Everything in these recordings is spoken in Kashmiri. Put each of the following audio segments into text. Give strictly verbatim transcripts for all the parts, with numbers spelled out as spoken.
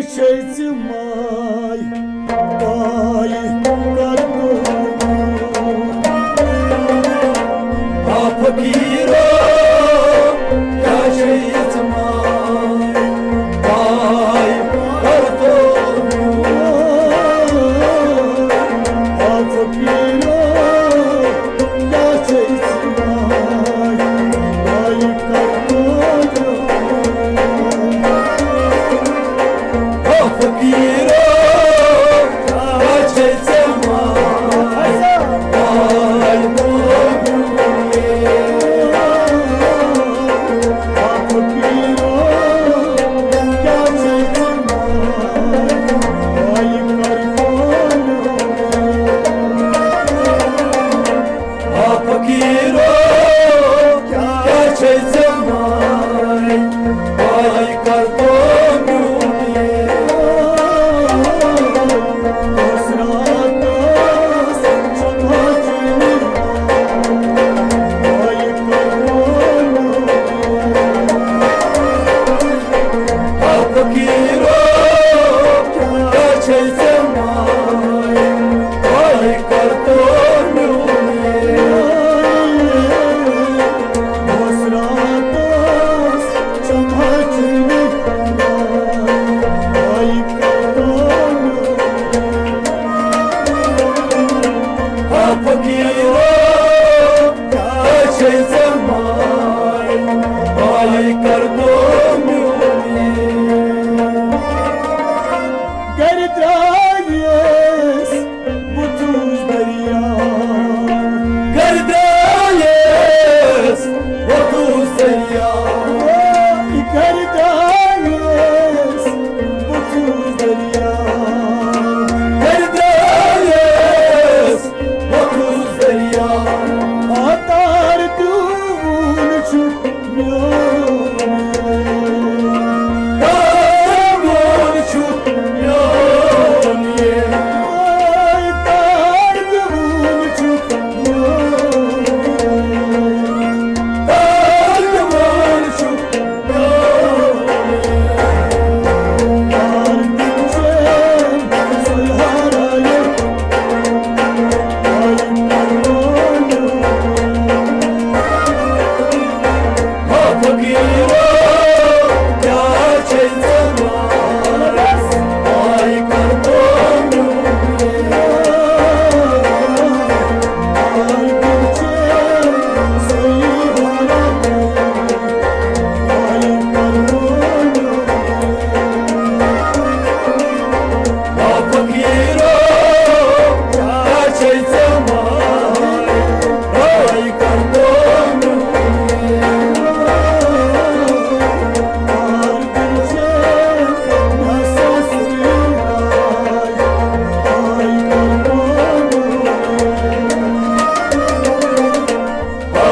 چھے ژٕ ماے، پاے کر تو۔ آ فقیرو، کیٛاہ چھے ژٕ ماے، پاے کر تو۔ آ فقیرو، کیٛاہ چھے ژٕ ماے، پاے کر تو۔ او فقیرو، کیٛاہ چھے ژےٚ ماے؟ ماے موجوٗدٕے۔ او فقیرو، کیٛاہ چھے ژےٚ ماے؟ ماے کر قبوٗل۔ آ فقیرو، کیٛاہ چھے ژےٚ ماے؟ پاے کر تو میون یہِ۔ دۄہس راتس چھکان چٲنی پاے کر تو میون یہِ۔ آ فقیرو، کیٛاہ چھے ژےٚ ماے؟ پاے کر تو میون یہِ۔ دۄہس راتس چھکان چٲنی پاے کر تو میون یہِ۔ آ فقیرو، کیٛاہ چھے ژےٚ ماے؟ پاے کر تو میون یہِ۔ گرِ درٛایس بہٕ چھُس دریا۔ گرِ درٛایس بہٕ چھُس دریا۔ گرِ درٛایس بہٕ چھُس دریا۔ گرِ درٛایس بہٕ چھُس دریا۔ آ تار تہِ وُن چھُ میون۔ تار تہِ وُن چھُ میون۔ تار تہِ وُن چھُ میون۔ تار تہِ وُن چھُ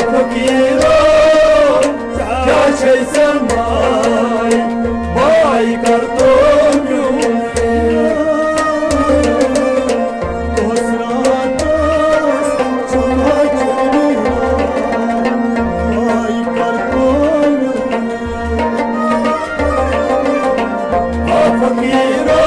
فقیرو، کیٛاہ چھے ژےٚ ماے؟ ماے کر تو میون۔ دۄہس راتس چھُ لاجہِ ماے کر تو میون۔ آ فقیرو،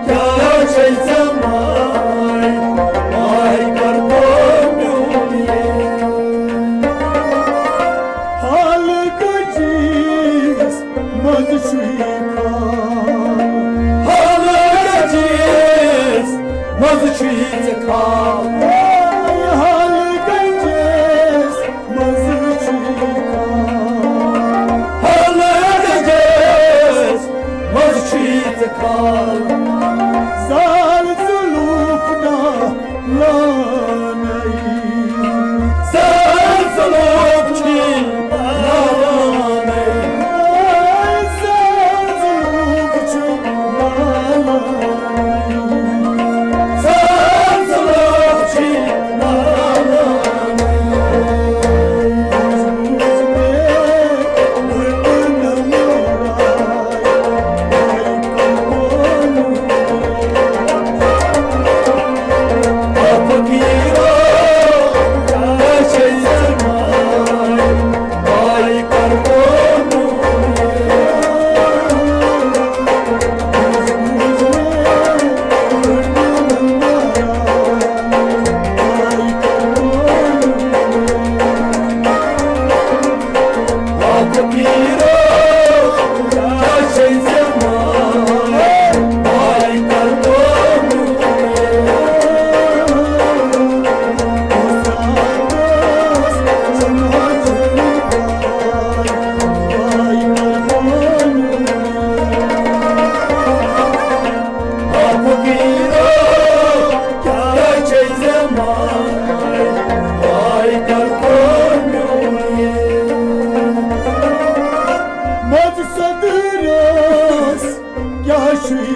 کیٛاہ چھے ژےٚ ماے؟ ماے کر تو میون یہِ۔ حال کٔژِس منٛز چھُے خال؟ حال کٔژِس منٛز چھُے ژےٚ خال؟ حال کٔژِس منٛز چھُے خال؟ حال کٔژِس منٛز چھُے ژےٚ خال؟ زال ژٕ لوٗکھ نا لانَے۔ ساز لوٗکھ چھِ لانَے۔ ساز لوٗکھ چھِ لانَے۔ ساز لوٗکھ چھِ لانَے۔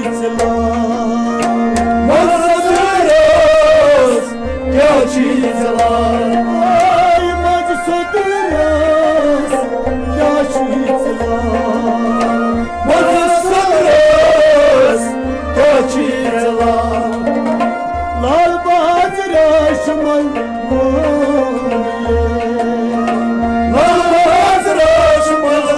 ژلان۔ مَنظوٗرس کیٛاہ چھُے ژلان؟ آے مَنظوٗرس کیٛاہ چھُے ژلان؟ مَنظوٗرس کیٛاہ چھُے ژلان؟ لال بازر شمال، لال بازر شمال،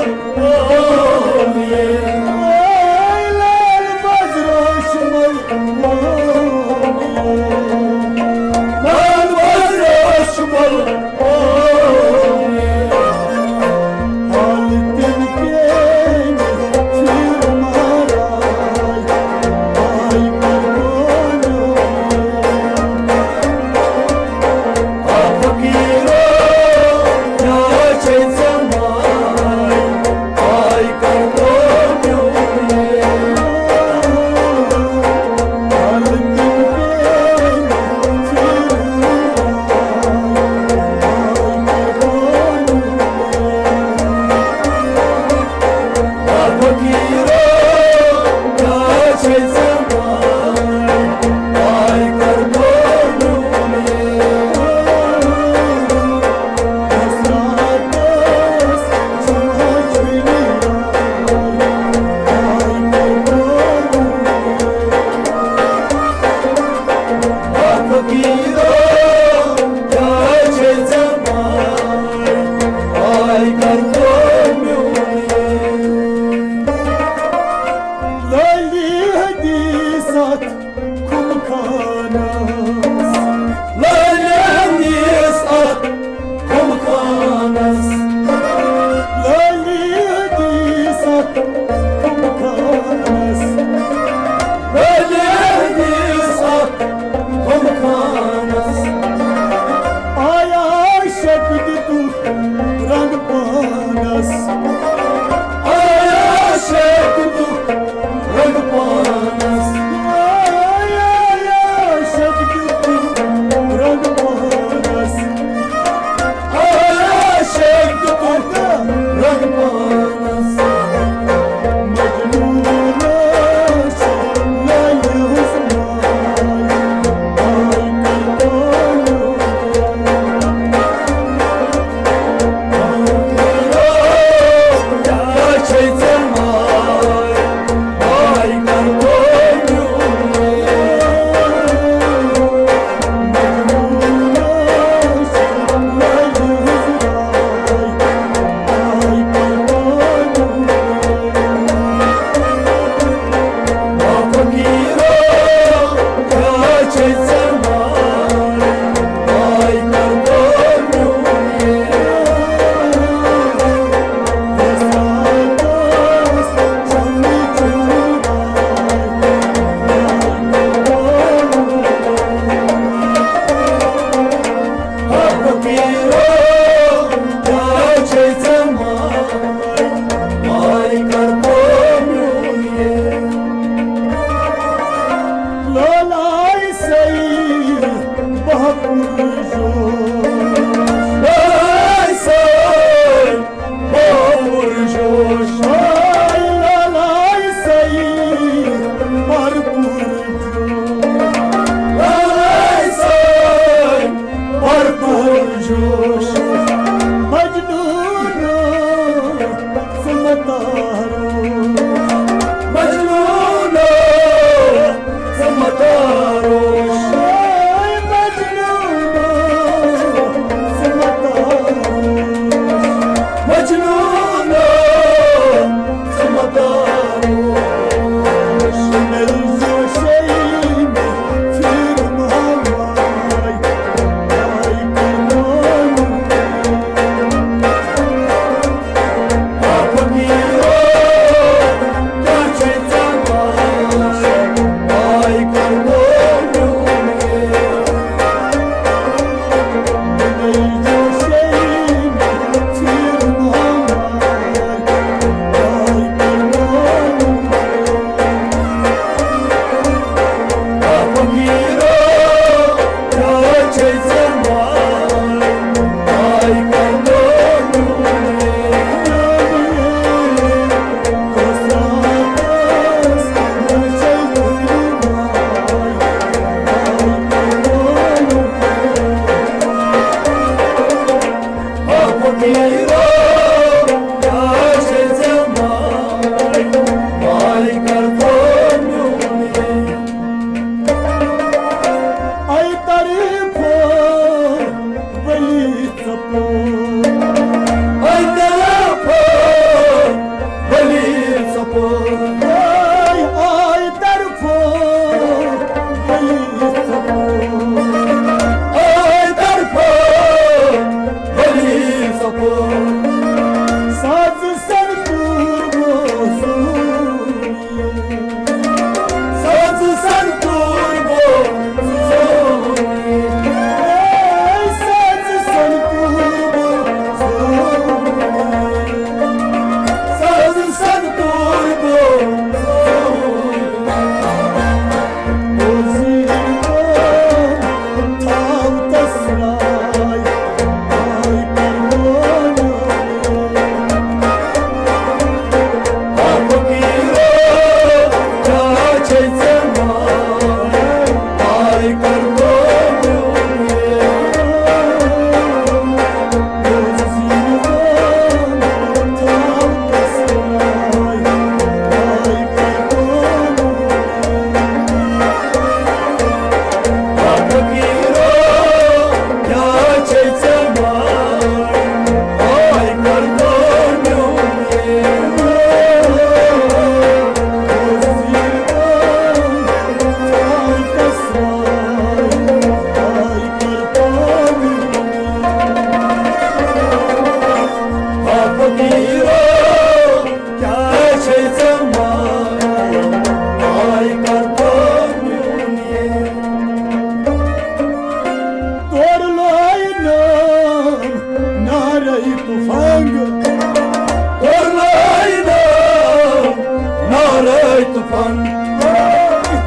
طوفان،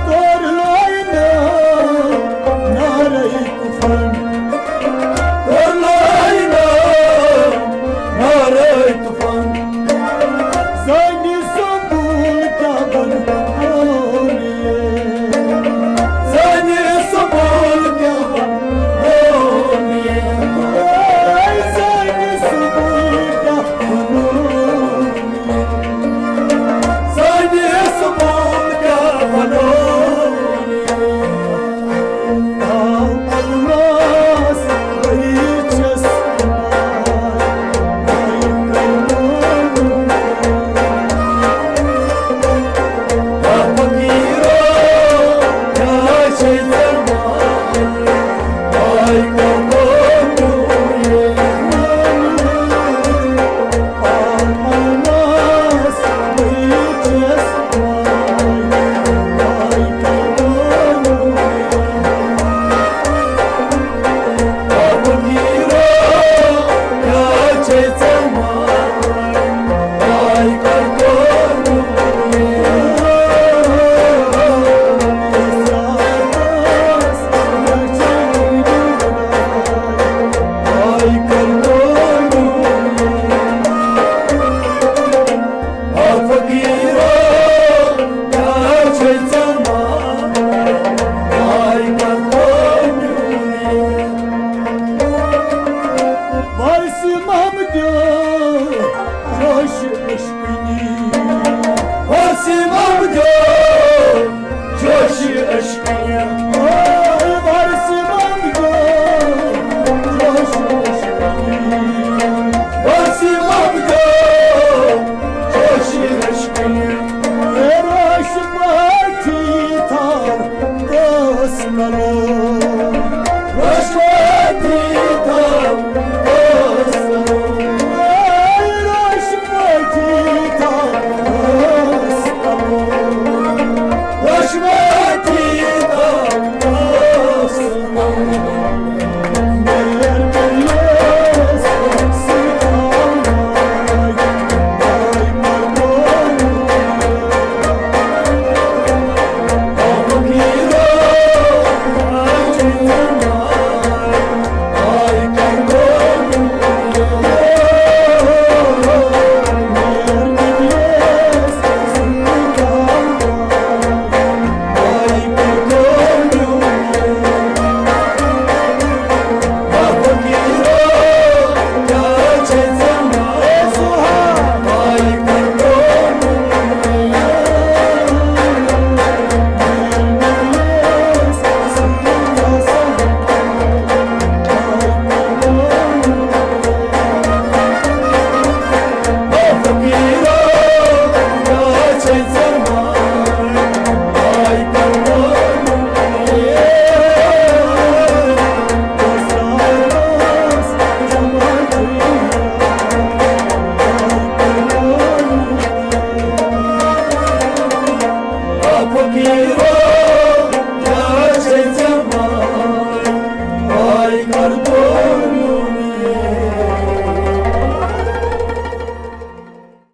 تور لاینا نعرہ طوفان، تور لاینا نعرہ طوفان۔ سانہِ سکوٗل کیٛاہ بنوو یہِ؟ سانہِ سکوٗل کیٛاہ بنوو یہِ؟ سانہِ سکوٗل کیٛاہ بنوو؟ سانہِ سکوٗل کیٛاہ بنوو؟ آو الماس ؤری چھَس آ فقیٖرو، کیٛاہ چھے ژےٚ مال؟ آے کَر آ فقیٖرو، کیٛاہ چھے ژےٚ مال؟ آے کَر قٲبِل۔ وارثِ محمدیو، جوشِ عشقٕنی۔ وارثِ محمدیو، جوشِ عشقٕنی۔